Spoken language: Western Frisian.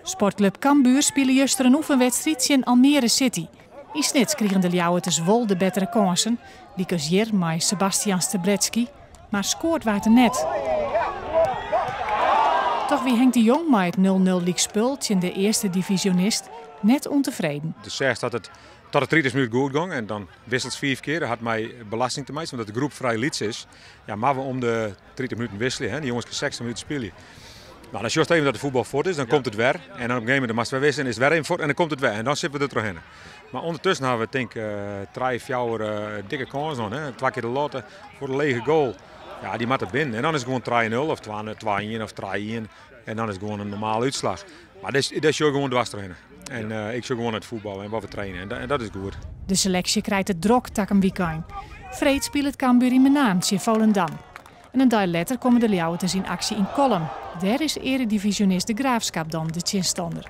Sportklup Cambuur spile juster in oefenwedstriid tsjin Almere City. Yn Snits krigen de Ljouwerters wol de bettere kânsen, lykas hjir mei Sebastian Stablecki, mar skoard waard der net. Toch wie Henk de Jong mei it 0-0 lykspul tsjin de earste divisionist net ûntefreden. Do seachst dat it tot de 30 minuten goed gong en dan wisselst fiif kear. Dat hat mei belasting te meitsjen, omdat de groep frij lyts is. Ja, moatte we om de 30 minuten wikselje. Hè? De jonges kinne 60 minuten spylje. No, dan sjochst even dat de fuotbal fuort is, dan komt it wer. En dan op in gegeven momint moatst wer wikselje en is it wer even fuort en dan komt it wer. En dan sitte we der trochhinne. Mar ûndertusken hawwe we tink trije, fjouwer dikke kânsen hân. Hè? Twa kear de latte foar de lege goal. Ja, dy moatte binnen. En dan is it gewoan 3-0 of 2-1 of 3-1. En dan is it gewoan in normale útslach. Mar dêr sjoch ik gewoan dwers trochhinne. En ik sjoch gewoan it fuotbal en wat we traine. En dat is goed. De seleksje krijt it drok takom wykein. Freed spilet Cambuur yn Menaam tsjin Volendam. En in dei letter komme de Ljouwerters yn aksje yn Kollum. Dêr is earedivisionist De Graafschap dan de tsjinstanner.